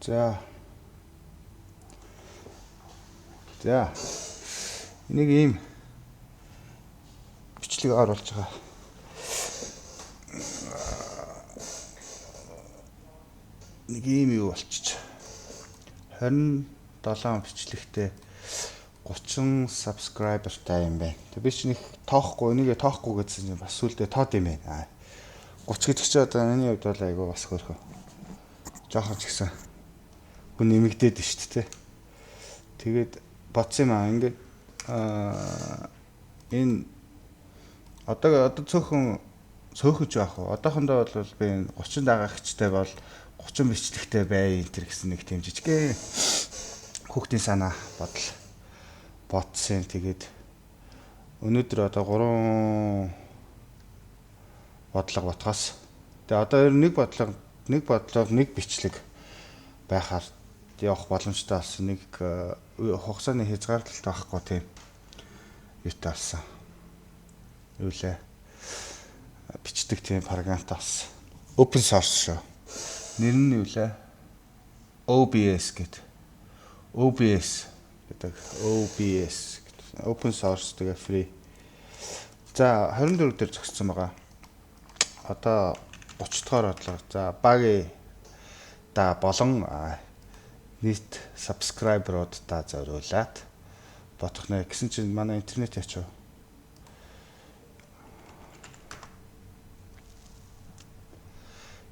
За. За. Энийг ийм бичлэг оруулж байгаа. Нэг ийм юу болчих. 27 бичлэгтэй 30 subscriber-тай юм байна. Тэг би чи нэг тоохгүй, энийгээ тоохгүй гэсэн чинь бас сүулдэ тоод юм байна. 30 гэдэг чи одоо миний хувьд бол айгүй бас хөөрхөн. Жохон ч гэсэн хүн нэмэгдээд шүү дээ. Тэгээд бодсон юм аа ингээд энэ одоо цөөхөн цөөхөж яах вэ? Одоохондоо бол би 30 дагагчтай бол 30 бичлэгтэй бай энэ төр гэсэн нэг тийм жижигхэн хүүхдийн санаа бодол бодсон. Тэгээд өнөөдөр одоо 3 бодлого ботхоос тэгээ одоо ер нь нэг бодлого нэг бичлэг байхаар явах боломжтой болсон. Нэг хугацааны хязгаарлалт байхгүй тийм юутай болсон. Юу лээ? Бичдэг тийм програмтай болсон. Open source шүү. Нэр нь юу лээ? OBS гэдэг. OBS гэдэг. OBS гэдэг. Open source тэгээ free. За 24 дээр зогссон байгаа. Одоо 30 дахь бодлого. За багийн да болон нийт subscriber-уудаа зориулаад бодох нэ гэсэн чинь манай интернет яач вэ?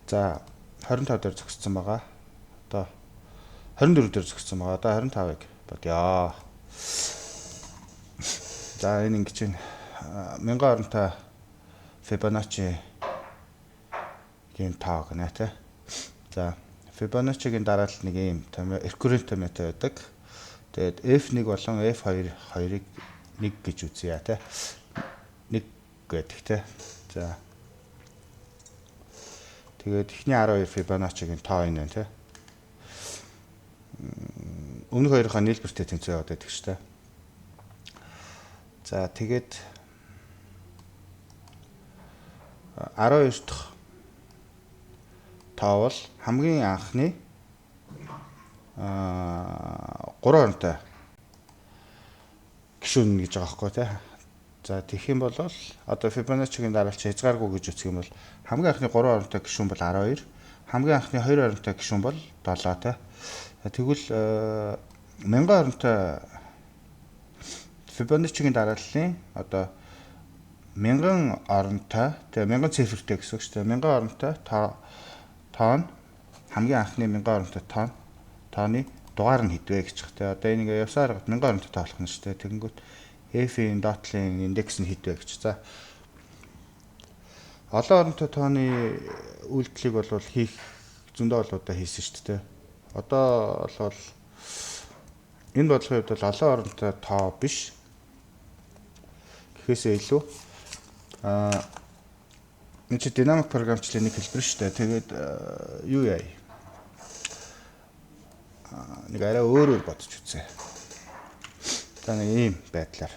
За 25 дээр зогссон байгаа. Одоо 24 дээр зогссон байгаа. Одоо 25-ыг бодъё. За энэ ингэж чинь 1000 оронтой Fibonacci-гийн тоо гэнэ тэ. За Fibonacci-гийн дараалал нэг ийм recurrent томьёотой байдаг. Тэгээд F1 болон F2 хоёрыг 1 гэж үзье тэ. 1 гэдэг тэ. За тэгээд эхний 12 Fibonacci-гийн тоо энэ байна тэ. Өмнөх хоёрынхаа нийлбэртэй тэнцвэ яваад байдаг шүү дээ. За тэгээд 12 дахь тоо бол хамгийн анхны 3 оронтой гишүүн гэж байгаа байхгүй тий. За тэгэх юм бол одоо Fibonacci-гийн дараалал хязгааргүй гэж үзэх юм бол хамгийн анхны 3 оронтой гишүүн бол 12, хамгийн анхны 2 оронтой гишүүн бол 7 тий. Тэгвэл 1000 оронтой Fibonacci-гийн дарааллын одоо 1000 оронтой тэгээ 1000 цифртэй гэсэн үг шүү дээ. 1000 оронтой тоо нь хамгийн анхны 1000 оронтой тооны дугаар нь хэд вэ гэж байгаа. Тэгээ одоо энийг явсаар 1000 оронтой тоо болох нь шүү дээ. Тэгэнгүүт F-ийн доотлын индекс нь хэд вэ гэж. За олон оронтой тооны үйлдэлийг бол хийх зөндөө олоудаа хийсэн шүү дээ. Одоо бол энэ бодлогын хувьд бол олон оронтой тоо биш. Гэхээсээ илүү энэ чи динамик програмчлалын нэг хэлбэр шүү дээ. Тэгээд юу яа? Нэг арай өөрөөр бодож үзье. За нэг ийм байдлаар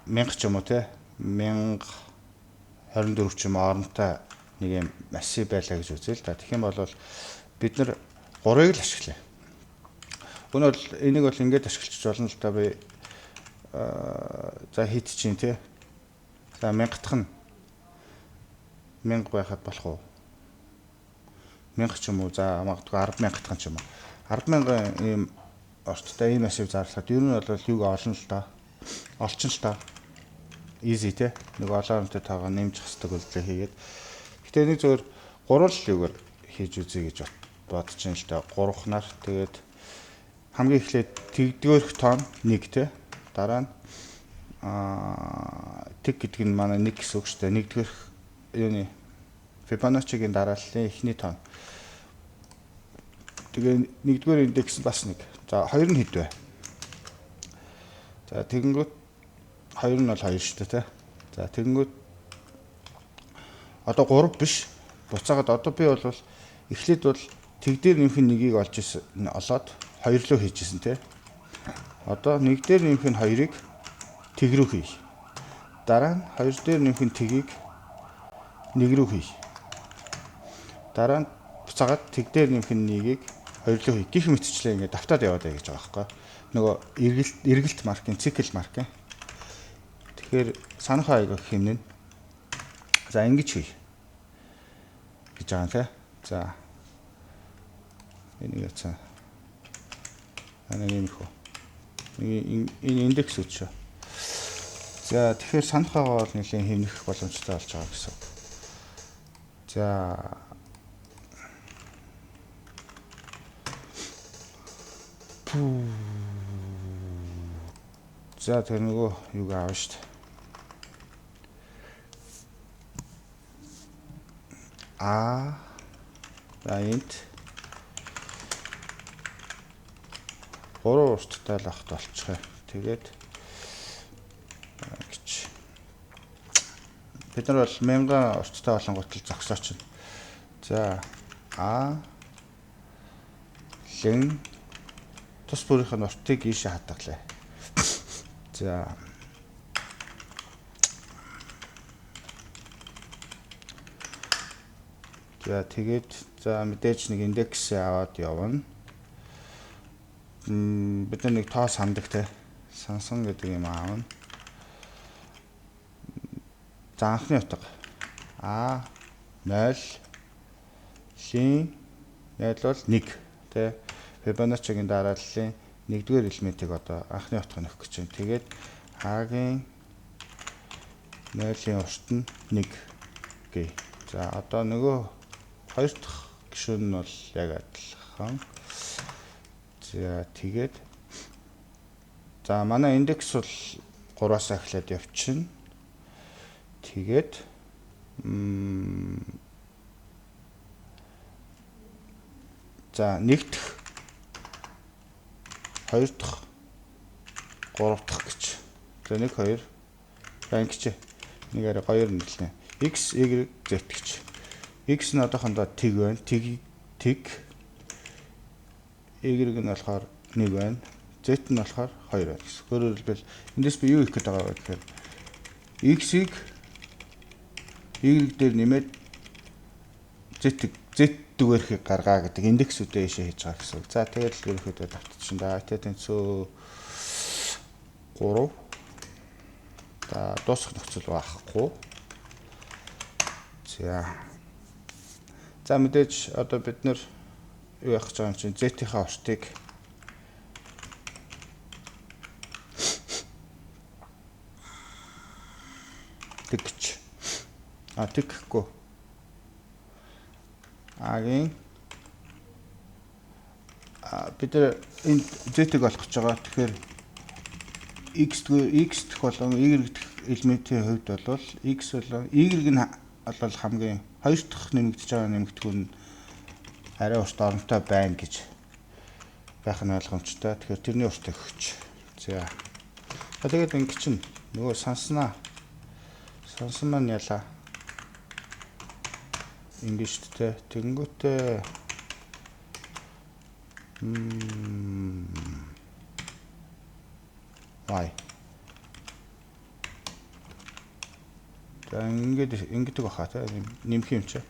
1000 ч юм уу те 1024 ч юм оронтой нэг юм массив байлаа гэж үзье л да. Тэгэх юм бол бид нар 3-ыг л ашиглая. Өнөө бол энийг бол ингээд ашиглаж болно л да би за хит чинь те. За 1000 дахь нь 1000 байхад болох уу? 1000 ч юм уу за магадгүй 100000 дахь нь ч юм уу. 100000 ийм орттой ийм массив зарлахад ер нь бол юг олно л да. Олчин л та. Easy те. Нэг олон оронтой тоогоо нэмж хасдаг үйлдэл хийгээд. Гэтэ энийг зөвхөн гурван л югаар хийж үзье гэж бодож байна л да. Гурвахнаар тэгээд хамгийн эхлээд тэгдгөөрх тоон 1 те. Дараа нь тэг гэдэг нь манай 1 гэсэн үг шүү дээ. Нэгдүгээрх юуны Fibonacci-гийн дарааллын эхний тоон. Тэгээ нэгдүгээр индекс нь бас 1. За 2 нь хэд вэ? За тэгэнгүүт 2 нь бол 2 шүү дээ тэ. За тэгэнгүүт одоо 3 биш. Буцаагаад одоо би бол эхлээд бол тэг дээр нэмэх нь 1-ийг олж исэн олоод 2 руу хийжсэн тэ. Одоо 1 дээр нэмэх нь 2-ыг тэг рүү хий. Дараа нь 2 дээр нэмэх нь тэгийг 1 рүү хий. Дараа нь Буцаагаад тэг дээр нэмэх нь нэгийг хоёрлоо хий. Гэх мэтчлээ ингээд давтаад яваад бай гэж байгаа байхгүй. Нөгөө эргэлт маркийн, цикл маркийн. Тэгэхээр санах аяг хэмнэн. За ингэж хий гэж байгаа юм те. За энийг яцаа. Ана нэмэх үү. Энэ индекс үуч шүү. За тэгэхээр санах байгаа бол нэлийн хэмнэх боломжтой болж байгаа гэсэн. За за тэр нөгөө юг аав шүү дээ. А за энд 3 урттай л ахт болчих юм. Тэгээд гэж бид нар бол 1000 урттай болонгууд л зогсооч. За а лен тус бүрийнх нь уртыг ийшээ хадгалаа. За за тэгээд за мэдээж нэг индекс аваад явна. Бид нар нэг тоо сандаг те. Сансан гэдэг юм аавна. За анхны утга А 0 лийн 0 бол 1 те. Fibonacci-гийн дарааллын нэгдүгээр элементийг одоо анхны утга нөхөх гэж байна. Тэгээд А-гийн 0-ийн урт нь 1 гээ. За одоо нөгөө хоёр дахь гишүүн нь бол яг адилхан. За тэгээд за манай индекс бол 3-аас эхлээд явчихна. Тэгээд за нэг дахь, хоёр дахь, гурав дахь гэж. За 1 2 за ингэж нэг арай гоёор нэрлэнэ. X Y Z гэж. X нь одоохондоо тэг байна. Тэг тэг. Y нь болохоор 1 байна. Z нь болохоор 2 байна гэсэн. Өөрөөр хэлбэл эндээс би юу хийх гээд байгаа вэ гэхээр X-ийг Y дээр нэмээд Z Z дүгээрхийг гаргаа гэдэг индексүүдээ ийшээ хийж байгаа гэсэн. За тэгээд л ерөнхийдөө давтчихна да. Тэ тэнцүү 3. За дуусах нөхцөл байхгүй. За. За мэдээж одоо бид нэр юу яах гэж байгаа юм чинь Z-ийнхаа уртыг тэгч. А тэгхгүй. А-гийн бид нар энэ Z-ийг олох гэж байгаа. Тэгэхээр X дэх болон Y дэх элементийн хувьд бол X болон Y нь бол хамгийн хоёр дахь нэмэгдэж байгаа нэмэгдэхүүн нь арай урт оронтой байна гэж байх нь ойлгомжтой. Тэгэхээр тэрний урт өгч. За. Тэгээд ингэ чинь нөгөө санснаа. Сансан маань ялаа. Ингэ шүү дээ. Тэнгүүтээ Y. За ингээд ингэдэг баха тий нэмэх юм чи.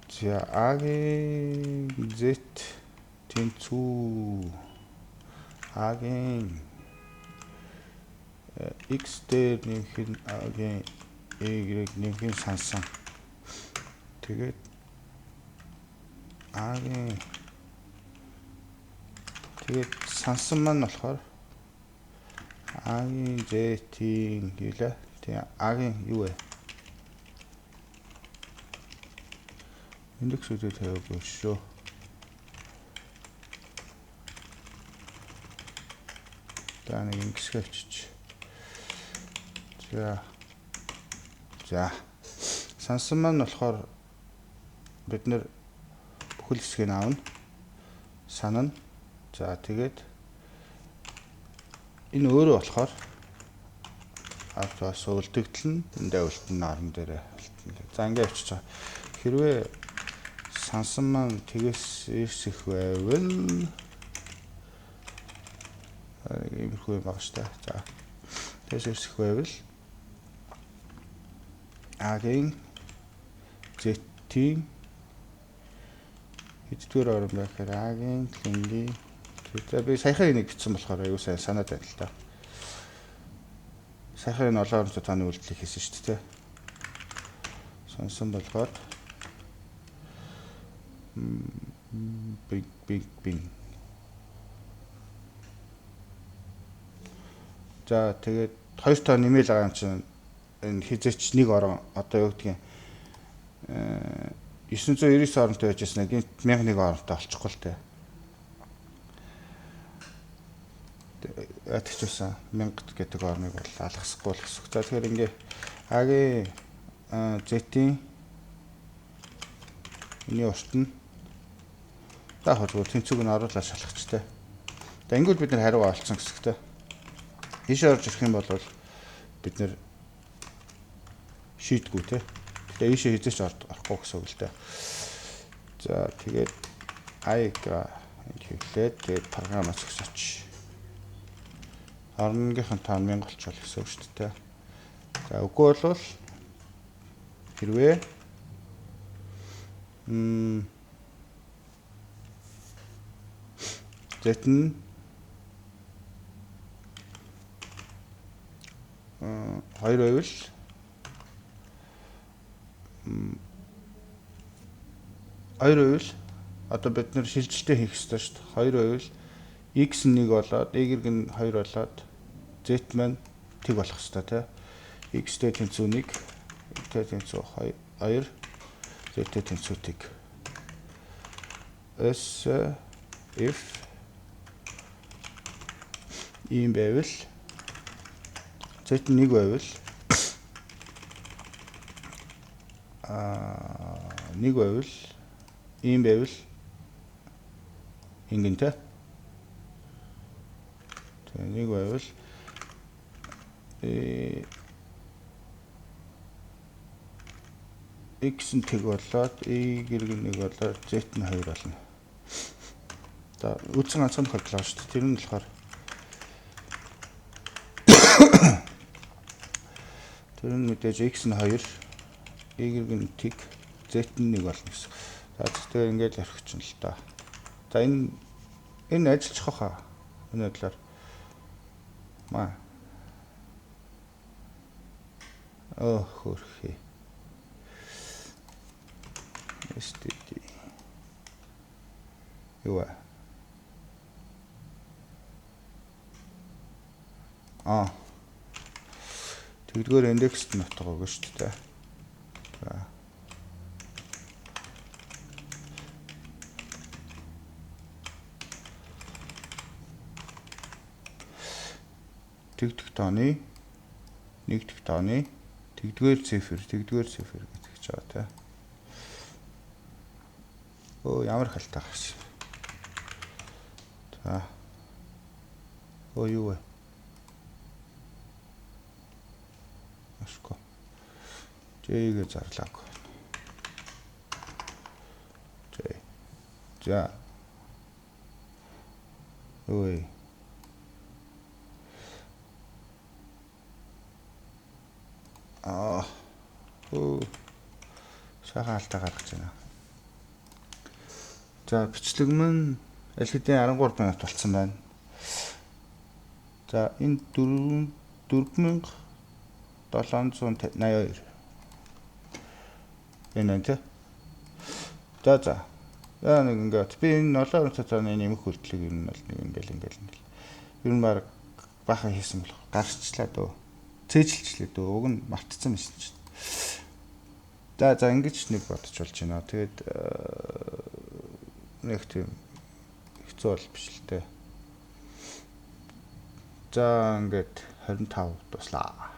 За А-гийн Z тэнцүү А-гийн X дээр нэмэх нь А-гийн Y нэмэх нь сансан. Тэгээд А-гийн тэгээд сансан маань болохоор А-гийн Z-ийн гэлээ. Тэгээ А-гийн юу вэ? Индексүүдээ тавиагүй шүү. За нэг ингэсгээ авчиж. За. За. Сансан маань болохоор бид нэр бүхэл хэсгийг авна. Санана. За тэгээд энэ өөрөө болохоор артаас үлдэгдэл нь эндээ үлдэн наран дээр үлдэн. За ингэ явчих байгаа. Хэрвээ сансан маань тэгээс ирсэх байвал иймэрхүү юм байгаа шүү дээ. За тэгээс ирсэх байвал А-гийн Z-ийн Хэддүгээр орон байх гэхээр А-гийн лингийн. За би саяхан энийг бичсэн болохоор аюу сайн санаад байна л да. Саяхан энэ олон оронтой тооны үйлдэлийг хийсэн шүү дээ. Сонсон болгоод биг биг биг. За тэгээд хоёр тоо нэмэл байгаа юм чинь энэ хизээч нэг орон одоо юу гэдгийг 999 оронтой байжсэн нэг 1001 оронтой олчихгүй л дээ. Ятгч байсан 1000 гэдэг орныг бол алгасахгүй л гэсэн. За тэгэхээр ингээ А-гийн Z-ийн энэний урт нь заах зүгээр тэнцүүг нь оруулаад шалгахчтай. За ингэвэл бид нар хариугаа олцсон гэсэн. Ийшээ орж ирэх юм бол бид нар шийдэггүй те. Тэгээ ийшээ хизээч орохгүй гэсэн үг л дээ. За тэгээд I-г хэвлээд тэгээд програмаа зогсооч. Орныгийнхэн тоо 1000 болчихвол гэсэн үг шүү дээ. За үгүй бол хэрвээ Z нь 2 байвал 2 байвал одоо бид нэр шилжилтээ хийх ёстой шүү дээ. 2 байвал x нь 1 болоод y нь 2 болоод z маань тэг болох ёстой тий. X-тэй тэнцүү 1, y-тэй тэнцүү 2, z-тэй тэнцүү тэг. S if ийм байвал z нь 1 байвал 1 байвал ийм байвал ингэн тэ. Тэгээ 1 байвал x нь тэг болоод y нь 1 болоод z нь 2 болно. За үндсэн ганцхан тохиолдол байгаа шүү дээ. Тэр нь болохоор тэр нь мэдээж x нь 2, y нь тэг, z нь 1 болно гэсэн. За тэгээ ингээд орхичин л та. За энэ ажиллах хаа. Энэ бодлоор маа. Оо хөрхи. STD. Юу вэ? Аа. Тэгдгээр индекст нь утга өгнө шүү дээ. За. Тэгдэх тооны нэгдэх тооны тэгдгээр цифр, тэгдгээр цифр гэж байгаа тий. Өө ямар хальтаа гарсан. За. Өө юу вэ? Ашгүй. J-гээ зарлаагүй. J. За. Ой. Аа. Өө. Сайхан алдаа гаргаж байна. За бичлэг мань аль хэдийн 13 минут болцсон байна. За энэ 4782 энэ байна тий. За за. За нэг ингээд би энэ 7 цааны нэмэх үйлдэлийг ер нь бол нэг ингээл. Ер нь баг баахан хийсэн болох гарчлаа дөө. Цээжилчлээ дөө. Уг нь мартцсан байсан чинь. За за ингэж нэг бодож болж байна. Тэгээд нэг тийм хэцүү бол биш л дээ. За ингээд 25 дуслаа.